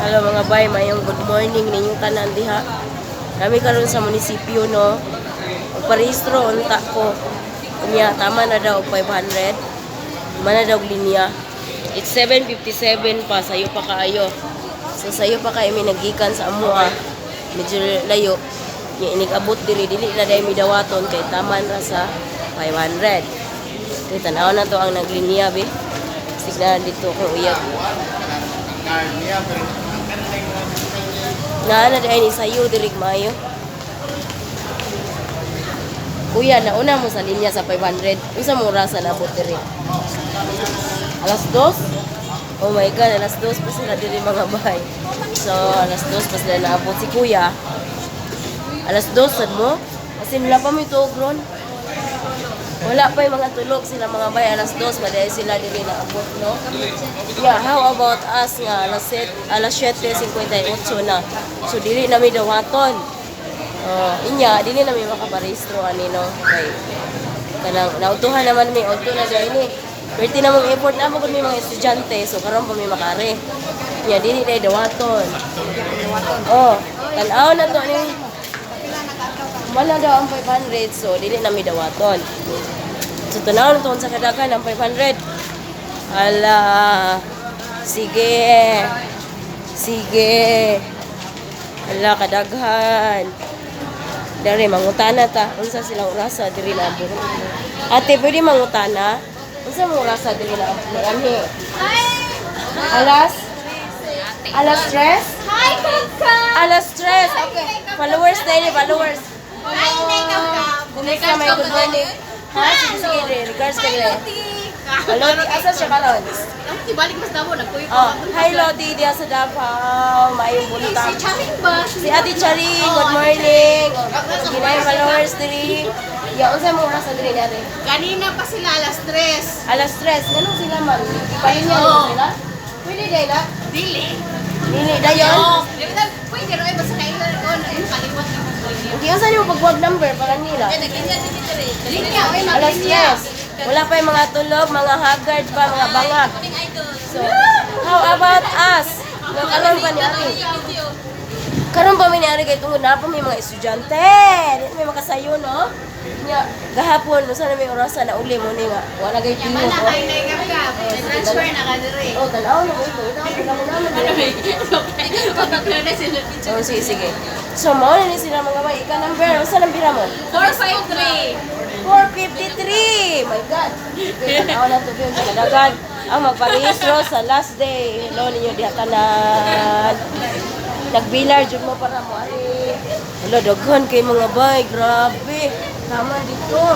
Hello mga bay, mayong good morning ninyong tanan diha. Kami karon sa munisipyo, no. Parehistro unta ko. Unya tama na daw og 500. Mana daw og linya. It's 7:57 pa, sayo pa kaayo. So sayo pa kayo mi nagikan sa amoa. Medyo layo. Nya inig abot diri, dili na dai mi dawaton kay taman ra sa 500. Kay tanaw na to ang naglinya be. Signa dito kung uyab. Naa na dai ni sayo diri maayo. Kuya, nauna mo sa linya sa 500. Unsa mo orasa naabot diri? Alas 2? Oh my God, alas 2 pa sila diri, mga bay. So, alas 2 pa sila naabot si kuya. Alas 2 sad mo? Kasi wala pa mo ituog ron. Wala pa yung mga tulog sila, mga bay. Alas 2, madali sila diri naabot, no? Yeah, how about us nga alas 7, alas 7:58 na. So dili na mi dawaton. Oh, inya dili na mi makaparehistro ani, no, kay kanang nautuhan naman mi udto na dai ni. Perti na mong effort na mo mi mga estudyante, so karon pa mi makare. Nya dili na dawaton. Oh, tan-aw na to ni. Wala daw ang 500, so dili na mi dawaton. So tanaw na to sa kadaghan ang 500. Hala. Sige. Sige. Hala, kadaghan. Dari mangutana ta. Unsa sila orasa diri na abot? Ate, pwede mangutana? Unsa mo orasa diri na abot? Anhi? Alas 3? Hi, Kapkap! Alas 3. Okay. Followers na ini, followers. Hi, Nay Kapkap! Kumusta, may good morning? Ha? Sige, sige, regards ka Hi, dire. Loti! Loti, asa siya karon? Balik mas damo, nagkuyo Oh, hi Loti, diya sa Davao. Maayong Si buntag. Charing ba? Si Ate Charing, good morning. Ginay followers diri. Ya, unsa mo oras diri ni ate? Kanina pa sila alas 3. Alas 3. Ganun sila man. Ipalinya oh sila. Pwede day na? Dili. Dili dayon. Oo. Di ba, pwede rin, basta kailan ko, nakaliwat na ko. Hindi, unsa nimo pagwag number para nila? Naglinya si Dili. Linya, oy, Alas naglinya. 3. Wala pa yung mga tulog, mga haggard pa, mga bangag. So, how about us? Nga karon pa ni Ari. Karon pa mi ni Ari kay tungod na pa may mga estudyante. Di may makasayo, no? Nya gahapon usa na may orasa na uli mo ni nga wala gay Yaman tingog. na kay Nay Kapkap. Transfer na ka diri. Oh, tanaw na ko ito. Ito ang naman. Oh, sige, sige. So, mao na ni sila, mga bay. Ika number, unsa nang bira mo? 453. 453! My God! Okay, tanaw na to sa kadagan. Ang magparehistro sa last day. Hello ninyo diha tanan. Nagbilar jud mo para mo ari. Hello, daghan kay mga bay. Grabe. Tama dito.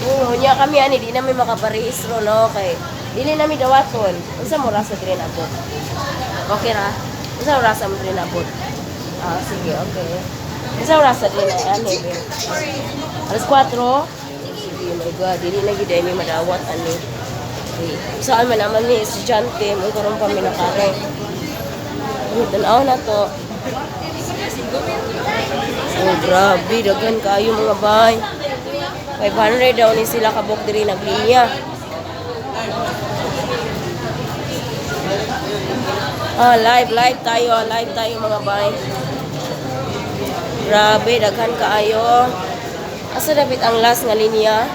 Oo, nya kami ani di namin makaparehistro, no, kay dili nami dawaton. Unsa mo rasa diri nabot? Okay ra? Unsa rasa mo diri nabot? Ah, sige, okay. Unsa rasa diri na ani? Be? Alas 4. Sige, my God, dili na gid ay may madawat ani. Okay. Saan man naman ni estudyante, mo karon pa mi nakare. Ay, tanaw na to. Oh, grabe, daghan kaayo, mga bay. 500 daw ni sila kabuk diri naglinya. Ah, live, live tayo mga bay. Grabe, daghan kaayo. Asa dapit ang last nga linya?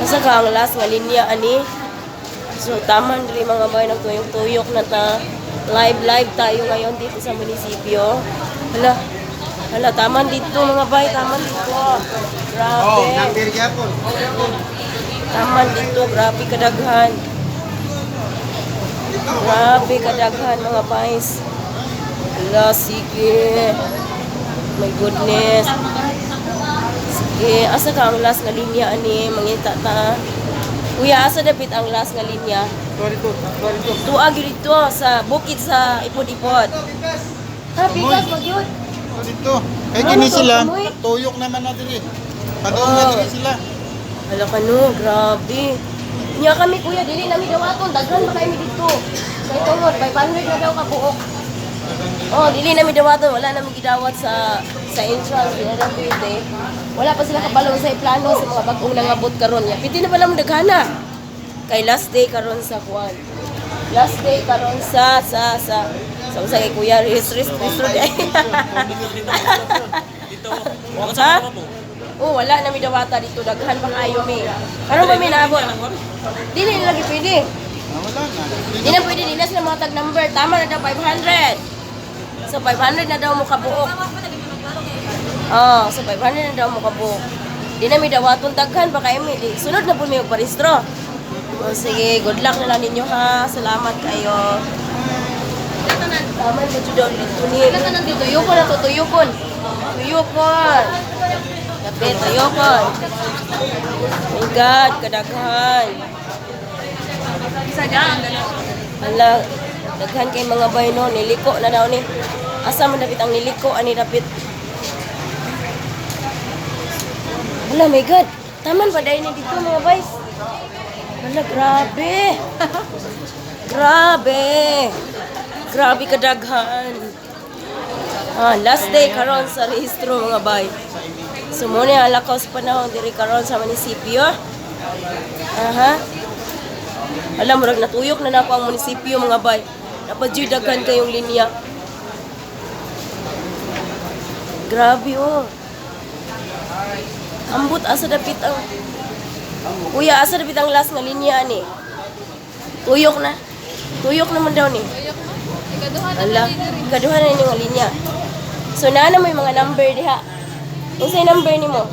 Asa ka ang last nga linya ani? So taman diri, mga bay, nagtuyok-tuyok na ta. Live live tayo ngayon dito sa munisipyo. Hala. Hala, taman dito, mga bay, taman dito. Grabe. Oh, number gyapon. Taman dito, grabe kadaghan. Grabe kadaghan, mga bays. Hala, sige. My goodness. Sige, asa ka ang last nga linya ani, mangita ta. Kuya, asa dapit ang last nga linya? Dito, dito. Tuag yun dito sa bukid sa ipod-ipod. Ha, bigas magyud. Dito. Kay Ano kini to, sila, amoy? tuyok naman na diri. Padung na diri sila. Hala ka no, grabe. Nya kami kuya, dili nami dawaton, daghan ba kayo mi dito? Kay tungod 500 na daw ka buok. Oh, dili nami dawaton, wala nami gidawat sa entrance, dili na pwede. Wala pa sila kabalo sa plano sa mga bagong nangabot karon. Ya, piti na pala mo daghana. Kay last day karon sa kuan. Last day karon sa usa kay kuya ris ris ris ris. Ha? Oh, wala na mi dawata dito, daghan pa kayo mi. Karon ba mi naabot? Dili na lagi pwede. Ah, wala na. Di na pwede, di na sila mga tag number. Tama na daw 500. So 500 na daw mo kabuok. Oh, so 500 na daw mo kabuok. Di na mi dawaton, daghan pa kayo mi. Di, sunod na po mi magparehistro. Oh, sige, good luck na lang ninyo ha. Salamat kayo. Tama na jud daw dito ni. Tuyokon na to, tuyokon. Tuyokon. Kape, tuyokon. My God, kadaghan. Hala, daghan kay mga bay no, niliko na daw ni. Asa man dapit ang niliko ani dapit? Hala, my God. Taman pa dahil ni dito mga bays. Hala, grabe. Grabe. Grabe kadaghan. Ah, last day karon sa rehistro mga bay. So mo ni ang lakaw sa panahon diri karon sa munisipyo. Aha. Alam, murag natuyok na nako ang munisipyo mga bay. Dapat jud daghan kayong linya. Grabe oh. Ambot asa dapit ang Kuya, asa dapit ang last nga linya ani? Tuyok na. Tuyok naman daw ni. Ikaduha na Ala, kaduha na nga linya. So naa na may mga number diha. Unsay number nimo?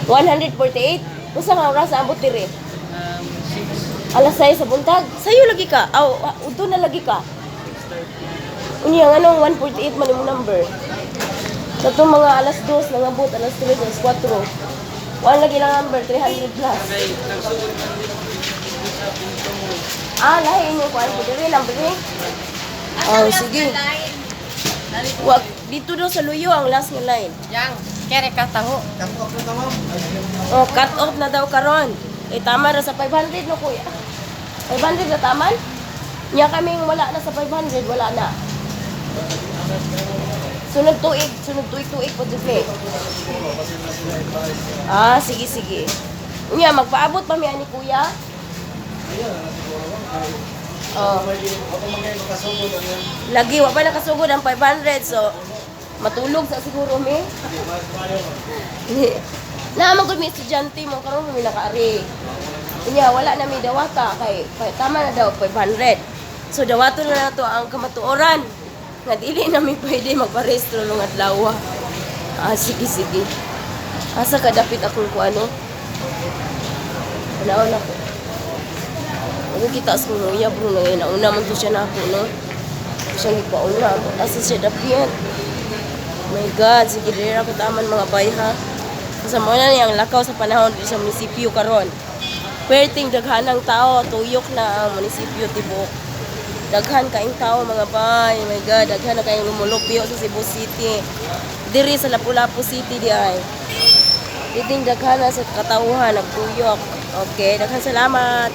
148. Unsa nga oras abot diri? Alas 6 sa buntag. Sayo lagi ka. Aw, udto na lagi ka. Unya nganong 148 man imong number? Sa itong mga alas 2 nangabot, alas 3, alas 4. Wala lagi lang number, 300 plus. Ah, lahi inyo kuan ko diri number ni. Oh, sige. Wag dito daw sa Luyo ang last nga line. Yang, kere ka taho. Oh, cut off na daw karon. Eh tama ra sa 500 no kuya. 500 na taman? Nya kaming wala na sa 500, wala na. Sunod tuig tuig po jud ni. Ah, sige sige. Unya magpaabot pa mi ani kuya. Oh. Lagi wa pa nakasugod ang 500 so matulog sa siguro mi. Naman gud mi estudyante mo karon mi nakaari. Unya wala na mi dawata kay tama na daw 500. So dawaton na nato ang kamatuoran nga dili na mi pwede magparehistro nung adlaw. Ah, sige sige. Asa ka dapit akong kuano? Wala na ko. Ako kita sa mga iya bro na nauna man to siya na ako no. Siya gipauna. Asa siya dapit? My God, sige diri ako taman mga bay ha. Sa mo na niyang lakaw sa panahon diri sa munisipyo karon. Perting daghanang tao, tuyok na ang munisipyo tibuok. Daghan kaing tao mga bay. My God, daghan na kayong lumulupyo sa Cebu City. Diri sa Lapu-Lapu City di ay. Diting daghan na sa katauhan, nagtuyok. Okay, daghan salamat.